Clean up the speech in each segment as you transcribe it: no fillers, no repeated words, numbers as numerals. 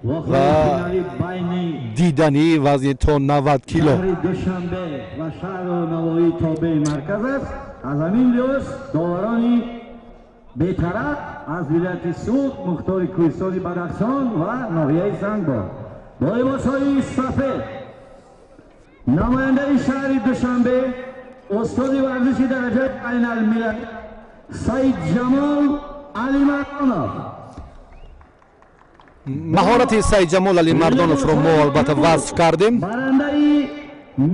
Ва дидании вазни то 90 кило. Душанбе ва шаҳру навоҳии тобеи марказ аст. Аз ҳамин лиҳоз доварони бетараф аз вилояти Суғд, мухтори кӯҳистони Бадахшон ва ноҳияи Зангбор бо либосҳои сафед намояндаи шаҳри Душанбе, устоди варзиши дараҷаи байналмилалӣ Саидҷамол Алимардонов. Маҳорати Саидҷамол Алимардоновро мо албатта васф кардем.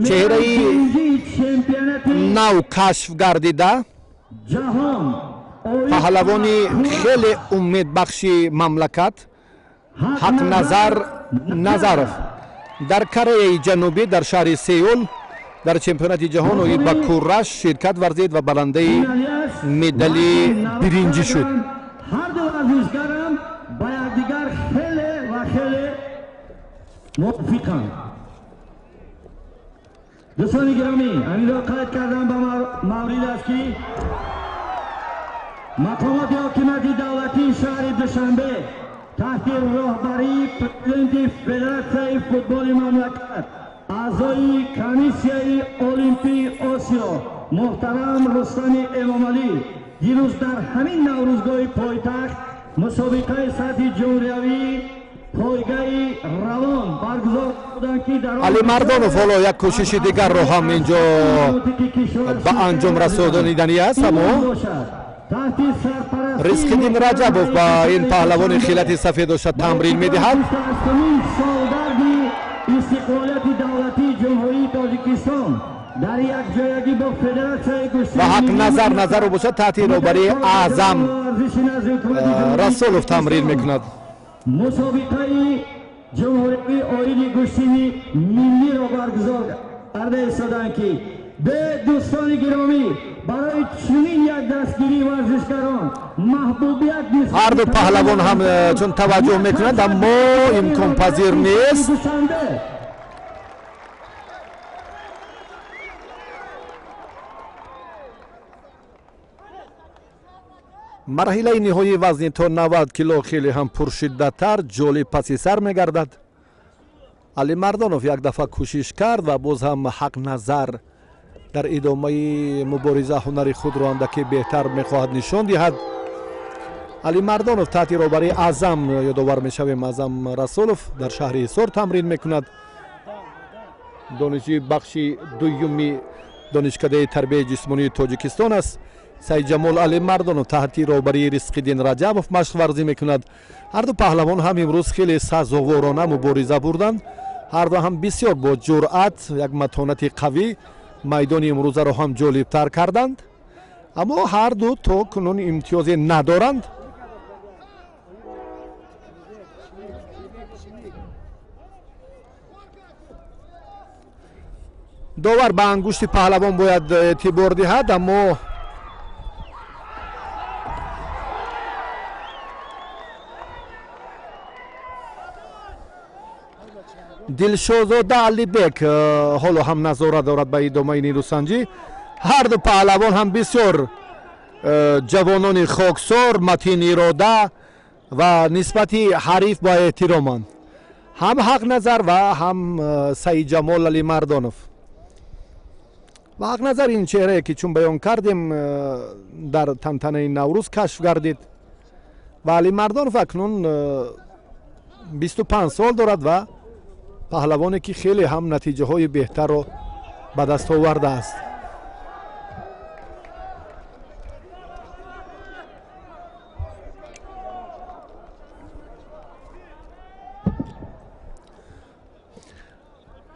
Чеҳраи нав кашф гардида, паҳлавони хеле умедбахши мамлакат Ҳақназар Назаров дар Кореяи Ҷанубӣ, дар шаҳри Сеул, дар чемпионати ҷаҳон оид ба кураш ширкат варзид ва барандаи медали биринҷӣ шуд. Ҳарду варзишгарам ба якдигар хеле ва хеле мувофиқанд. Дӯстони гиромӣ, ҳаминро қайд кардам ба маврид аст, ки мақомоти ҳокимияти давлатии шаҳри Душанбе таҳти роҳбарии президенти Федератсияи футболи мамлакат, аъзои Комиссияи Олимпии Осиё муҳтарам Рустами Эмомалӣ дирӯз дар ҳамин наврӯзгоҳи пойтахт мусобиқаи сатҳи ҷумҳуриявии пойгаи равон баргузор буданд, ки дар Алимардонов ҳоло як кӯшиши дигарро ҳам инҷо ба анҷом расонидани аст, аммо Ризқиддин Раҷабов ба ин паҳлавони хилати сафеддошта тамрин медиҳад. Солгарди истиқлолияти давлатии Ҷумҳурии Тоҷикистон дар якҷоягӣ бо Федератсияи Ва Ҳақназар Назаров бошад, таҳти роҳбарии Аъзам Расулов тамрин мекунад. Мусобиқаи ҷумҳуриявии оиди гӯштини миллиро баргузор карда истоданд, ки бе дӯстони гиромӣ барои чунин як дастгирии варзишгарон маҳбубият. Ҳарду паҳлавон ҳам чун таваҷҷӯҳ мекунанд, аммо имконпазир нест. Марҳилаи ниҳоии вазни то 90 кило хеле ҳам пуршиддаттар, ҷолиб паси сар мегардад. Алимардонов як дафъа кӯшиш кард ва боз ҳам Ҳақназар дар идомаи мубориза ҳунари худро андаке беҳтар мехоҳад нишон диҳад. Алимардонов таҳти роҳбарии Аъзам, ёдовар мешавем, Аъзам Расулов дар шаҳри Ҳисор тамрин мекунад. Донишҷӯи бахши дуюми Донишкадаи тарбияи ҷисмонии Тоҷикистон аст. Саидҷамол Алимардонов таҳти роҳбарии Ризқиддин Раҷабов машқварзӣ мекунад. Ҳарду паҳлавон ҳам имрӯз хеле сазоворона мубориза бурданд. Ҳарду ҳам бисёр бо ҷуръат, як матонати қавӣ майдони имрӯзаро ҳам ҷолибтар карданд, аммо ҳарду то кунун имтиёзе надоранд. Довар ба ангушти паҳлавон бояд эътибор диҳад, аммо Дилшозода Алибек ҳоло ҳам назора дорад ба идомаи нерӯсанҷӣ. Ҳарду паҳлавон ҳам бисёр ҷавонони хоксор, матин ирода ва нисбати ҳариф бо эҳтироманд, ҳам Ҳақназар ва ҳам Саидҷамол Алимардонов. Ва Ҳақназар ин чеҳрае, ки чун баён кардем, дар тантанаи Наврӯз кашф гардид, ва Алимардонов акнун 25 сол дорад ва паҳлавоне, ки хеле ҳам натиҷаҳои беҳтарро ба даст овардааст.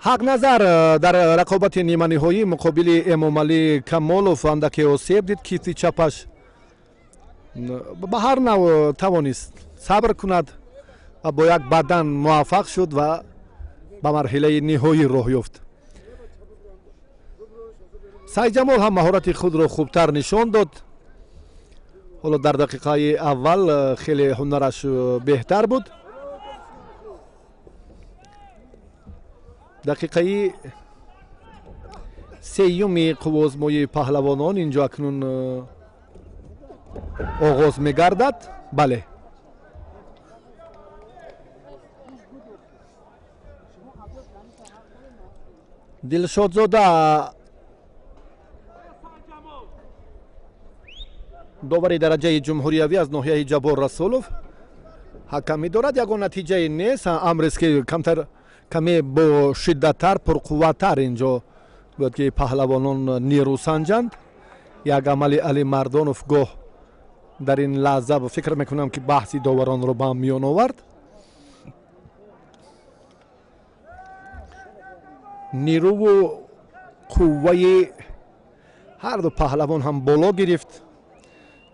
Ҳақназар дар рақобати ниманиҳоӣ муқобили Эмомалӣ Камолов андаке осеб дид. Китфи чапаш ба ҳар нав тавонист сабр кунад ва бо як бадан муваффақ шуд ва ба марҳилаи ниҳоӣ роҳ ёфт. Сайҷамол ҳам маҳорати худро хубтар нишон дод. Ҳоло дар дақиқаи аввал хеле ҳунараш беҳтар буд. Дақиқаи сеюми қуввозмоии паҳлавонон инҷо акнун оғоз мегардад. Бале. Дилшодзода довари дараҷаи ҷумҳуриявӣ аз ноҳияи Ҷаббор Расулов ҳакамӣ дорад. Ягон натиҷае нест, амрест ки камтар каме бо шиддаттар, пурқувваттар инҷо бояд ки паҳлавонон нерӯ санҷанд. Як амали Алимардонов гоҳ дар ин лаҳза фикр мекунам ки баҳси доваронро ба миён овард. Нерӯву қувваи ҳарду паҳлавон ҳам боло гирифт.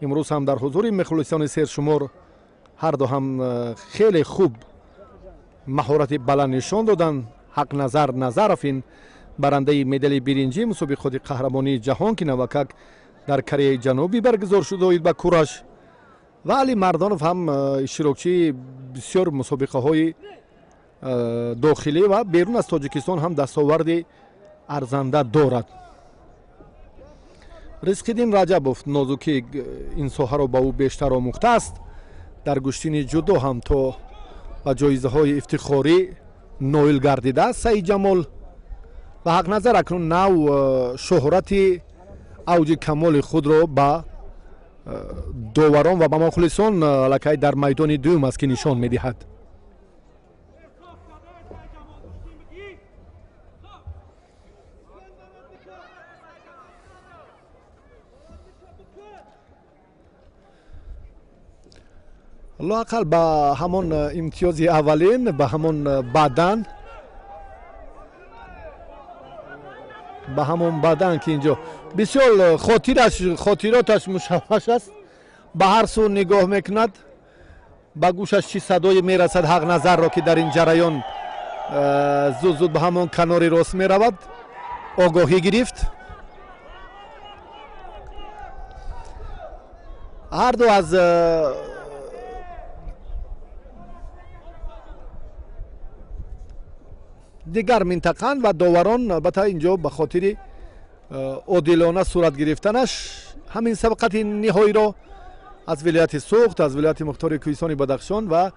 Имрӯз ҳам дар ҳузури мухлисони сершумор ҳарду ҳам хеле хуб маҳорати баланд нишон доданд. Ҳақназар Назаров ин барандаи медали биринҷии мусобиқоти қаҳрамонии ҷаҳон, ки навакак дар Кореяи Ҷанубӣ баргузор шуд оид ба кураш, ва Алимардонов ҳам иштирокчии бисёр мусобиқаҳои дохилӣ ва берун аз Тоҷикистон ҳам дастоварди арзанда дорад. Ризқиддин Раҷабов нозукӣ ин соҳаро ба ӯ бештар омӯхтааст. Дар гӯштини ҷудо ҳам то ба ҷоизаҳои ифтихорӣ ноил гардидааст Саидҷамол. Ва Ҳақназар акнун нав шӯҳрати авҷи камоли худро ба доварон ва ба мухлисон аллакай дар майдони дуюм аст ки нишон медиҳад. Лоақал ба ҳамон имтиёзи аввалин, ба ҳамон бадан, ба ҳамон бадан ки инҷо бисёр хотироташ мушавваш аст, ба ҳар сӯ нигоҳ мекунад, ба гӯшаш чӣ садое мерасад Ҳақназарро ки дар ин ҷараён зуд зуд ба ҳамон канори рост меравад, огоҳӣ гирифт. Ҳарду аз дигар минтақаанд ва доварон албатта инҷо ба хотири одилона сурат гирифтанаш ҳамин сабқати ниҳоиро аз вилояти Суғд, аз вилояти мухтори Кӯҳистони Бадахшон ва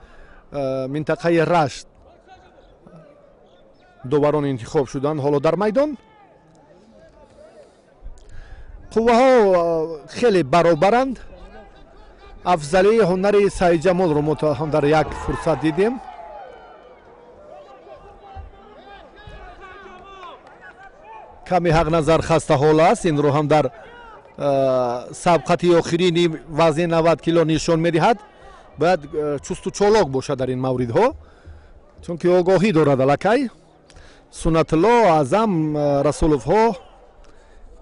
минтақаи Рашт доварон интихоб шуданд. Ҳоло дар майдон қувваҳо хеле баробаранд. Афзалии ҳунари Саидҷамолро мо ҳам дар як фурсат дидем. Каме Ҳақназар хастаҳол аст, инро ҳам дар сабқати охирини вазни 90 кило нишон медиҳад. Бояд чусту чолок бошад дар ин мавридҳо, чунки огоҳӣ дорад аллакай. Суннатулло, Аъзам Расуловҳо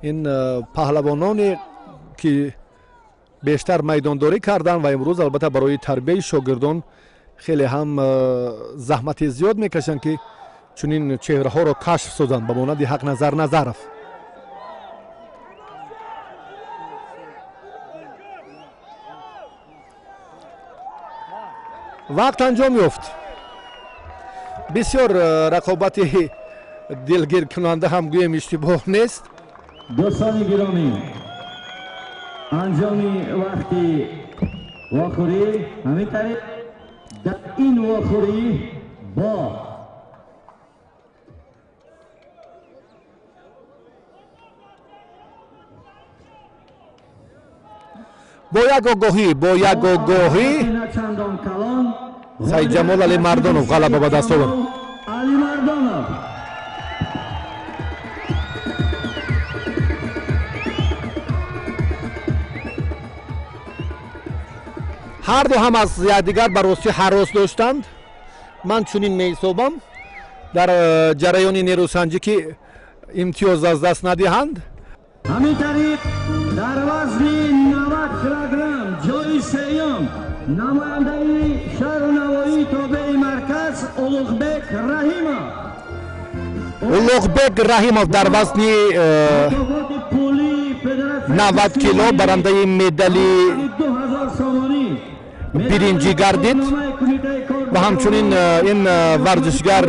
ин паҳлавононе ки бештар майдондорӣ карданд ва имрӯз албатта барои тарбияи шогирдон хеле ҳам заҳмати зиёд мекашанд ки чунин чеҳраҳоро кашф созанд ба монанди Ҳақназар Назаров. Вақт анҷом ёфт. Бисёр рақобати дилгиркунанда ҳам гӯем иштибоҳ нест. Дӯстони гиромӣ, анҷоми вақти вохӯрӣ ҳамин тариқ дар ин вохӯрӣ бо бо як огоҳӣ Саидҷамол Алимардонов ғалаба ба даст овард. Алимардонов ҳарду ҳам аз якдигар ба ростӣ ҳарос доштанд. Ман чунин меҳисобам дар ҷараёни нерӯсанҷӣ ки имтиёз аз даст надиҳанд. Ҳамин тариқ дар вазни 90 килограмм ҷои сеюм намояндаи шаҳру навоии тобеи марказ Улуғбек Раҳимов. Улуғбек Раҳимов дар вазни 90 кило барандаи медали биринҷӣ гардид ва ҳамчунин ин варзишгар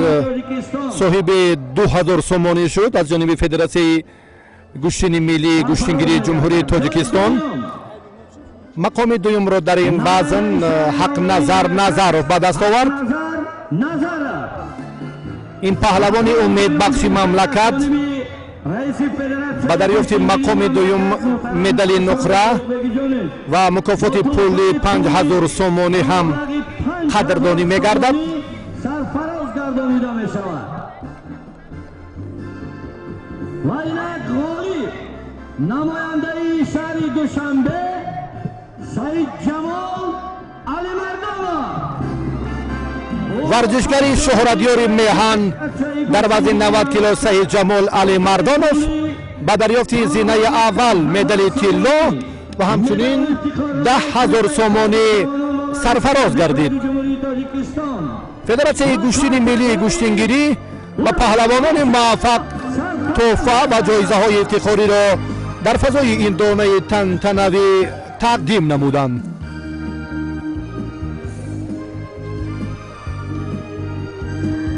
соҳиби 2000 сомонӣ шуд аз ҷониби Федератсияи гӯштини миллии гӯштингирии Ҷумҳурии Тоҷикистон. Мақоми дуюмро дар ин вазн Ҳақназар Назаров ба даст овард. Ин паҳлавони умедбахши мамлакат ба дарёфти мақоми дуюм, медали нуқра ва мукофоти пули 5000 сомонӣ ҳам қадрдонӣ мегардад. Сарфароз гардонида мешавад. Ва инак ғолиб, намояндаи шаҳри Душанбе, Саидҷамол Алимардонов. Варзишгари шӯҳратёри меҳан дар вазни 90 кило Саидҷамол Алимардонов ба дарёфти зинаи аввал, медали тилло ва ҳамчунин 10 000 сомонӣ сарфароз гардид. Федератсияи гӯштини миллии гӯштингирӣ ба паҳлавонони муваффақ тӯҳфа ва ҷоизаҳои ифтихориро дар фазои ин донаи тантанавӣ тақдим намуданд.